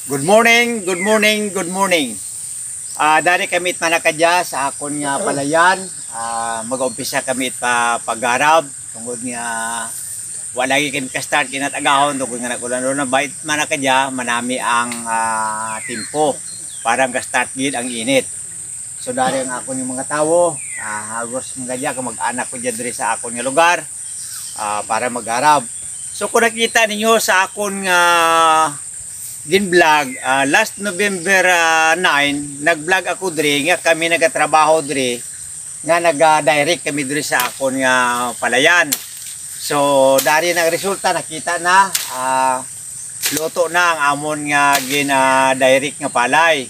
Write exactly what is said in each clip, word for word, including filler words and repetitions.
Good morning, good morning, good morning. Ah, dari kami it manakadya sa akon nga palayan. Ah, mag-umpisa kami it pa paggarab tungod nga wala lagi kami ka-start kinat-agahon tungod nga nag-ulan-ulan. Bait manakadya, manami ang ah, timpo para ga-start gid ang init. So dari ang akon nga mga tawo, ah, hagos mga dya kag mag-anak ko dyan diri sa akon nga lugar ah, para maggarab. So kung nakita ninyo sa akon nga gin-vlog, ah, last November ah, nine, nag-vlog ako diri nga kami nagatrabaho diri nga naga-direct kami diri sa akon nga palayan. So dari nang resulta nakita na ah, luto na ang amon nga gina-direct nga palay.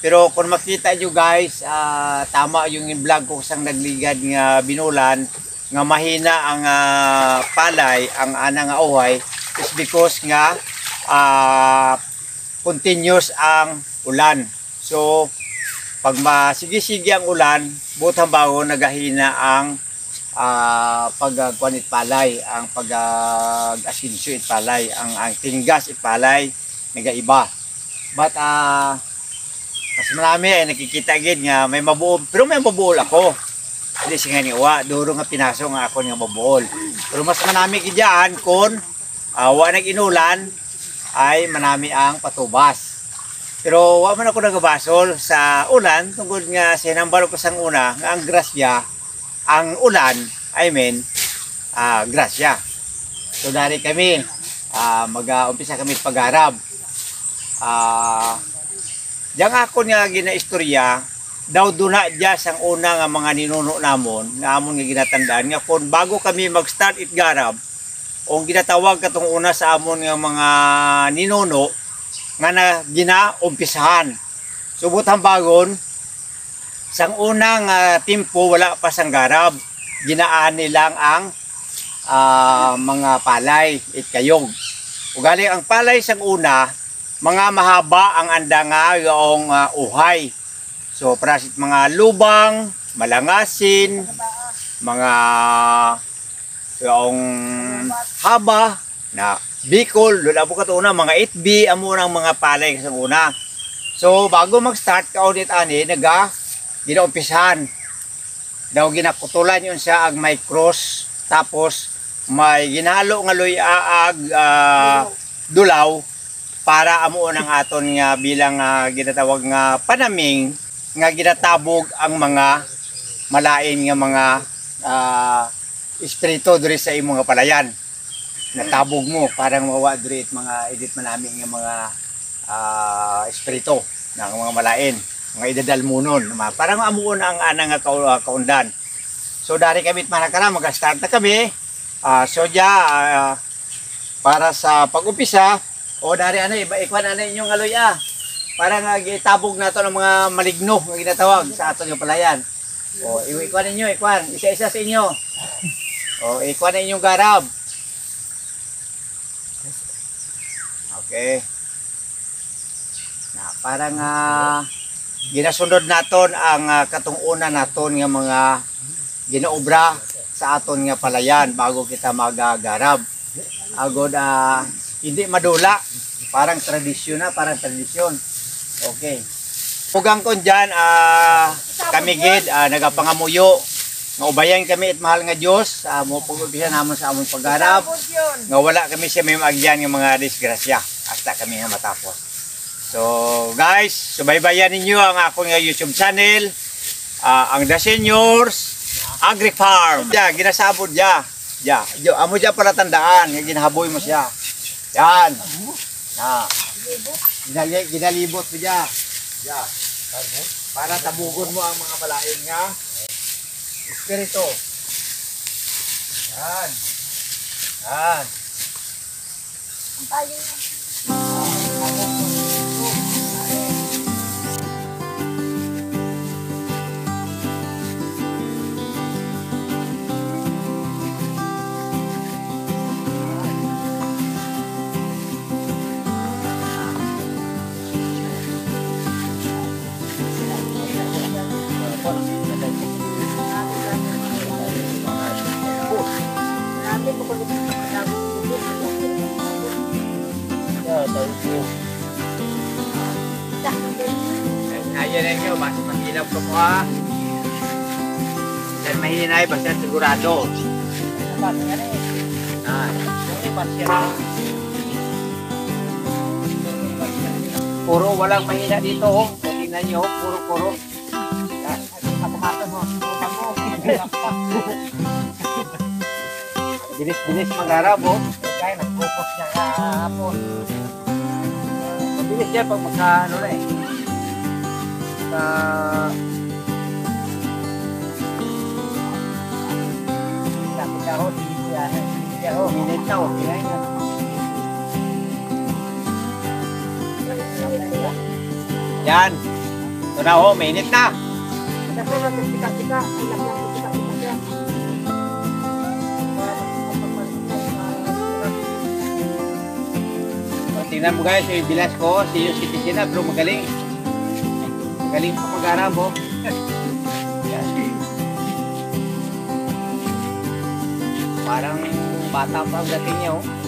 Pero kung makita nyo guys, ah, tama yung vlog ko sang nagligad nga binulan nga mahina ang ah, palay, ang ana nga uhay is because nga ah, continuous ang ulan. So pag masigi-sigi ang ulan, buot hambagon nagahina ang ah, pag ah, kuan it palay, ang pag ah, asenso it palay, ang ang tinggas it palay nagaiba. But ah, mas marami ay nakikita gid nga may mabuol, pero may mabuol ako. Hindi singani wa, duro nga pinaso nga ako nga mabuol. Pero mas manami gid yan kung ah, wa nag-inulan ay manami ang patubas. Pero wa man ako nagabasol sa ulan tungod nga sinambal ko sang una nga ang grasya, ang ulan, I mean, ah, grasya. So dari kami, ah, mag-umpisa kami pagharab. Ah, Diyang akon nga ginaistorya, daw duna dya sang una nga mga ninuno namon, nga amon nga ginatandaan, nga kon bago kami mag-start it garab, o ginatawag katong una sa amon nga mga ninuno, nga na ginaumpisahan. Subot hambagon, sang una nga timpo wala pa sang garab, ginaani lang ang ah, mga palay, it kayog. Ugali ang palay sang una, mga mahaba ang anda nga yaong ah, uhay. So, para sa mga lubang, malangasin, mga yaong haba na Bicol, lula po kato na, mga itbi, amo nang mga palay sa una. So, bago mag-start ka audit ani, naga ginaumpisahan. Daw ginakutulan yun siya ag may cross, tapos may ginalo nga luy-a ag ah, dulaw para amo ang aton nga bilang ah, ginatawag nga panaming nga ginatabog ang mga malain nga mga ah, espiritu diri sa imo nga palayan. Natabog mo para mawa diri it mga idit manami nga mga ah, espiritu nga mga malain, mga idadalmunon, ma- para maamuon ang ana nga kau- ah, kaundan. So dari kami manakara, mag-start na kami. Ah, so dya, ah, para sa pag-umpisa, o dari ano, iba, ikuan ano inyong aloy ah. Para nga gitabog nato ang mga maligno nga ginatawag sa aton nga palayan. O, i- ikuan ninyo, ikuan, isa-isa sa inyo. O, ikuan na inyong garab. Okay. Na para nga ginasunod naton ang ah, katong una naton nga mga ginaobra sa aton nga palayan bago kita magagarab. Agod ah, hindi madula. Parang tradisyon na, parang tradisyon. Okay. Ugang kon dyan, ah, kami gid ah, nagapangamuyo nga ubayan kami it mahal nga Dios sa amo pag-umpisa namon sa among paggarab. Nga wala kami siya may maagyan nga mga disgrasya hasta kami nga matapos. So guys, subaybayan ninyo ang akon nga YouTube channel, ah, ang The Seniors Agri Farm. Ya, ginasabod ya. Ya, yo, amo dya pala tandaan nga ginahaboy mo siya. Yan. Na. Ginali, ginalibot mo dya. Ya. Para tabugon mo ang mga malain nga espiritu. Yan. Yan. Yan ang inyo, mas mahilap ko mo, ha. Yan mahinay, basta sigurado. Ah. Puro walang mahina dito, oh. Tingnan nyo, puro-puro. Bilis-bilis mag-arab, oh. Kaya nag-focus siya kahapon. Mabilis yan pag magka, ano na eh. Sa Sabi ka ho, sige, kuya. Sige ho. Minute na, okay na yun. Yan. Ito na, oh, mainit na. Tingnan mo, guys, si Velasco, si Yusuf Titina, pero magaling. Magaling pa mag-arab, oh. Parang bata pa ang dating niya, oh.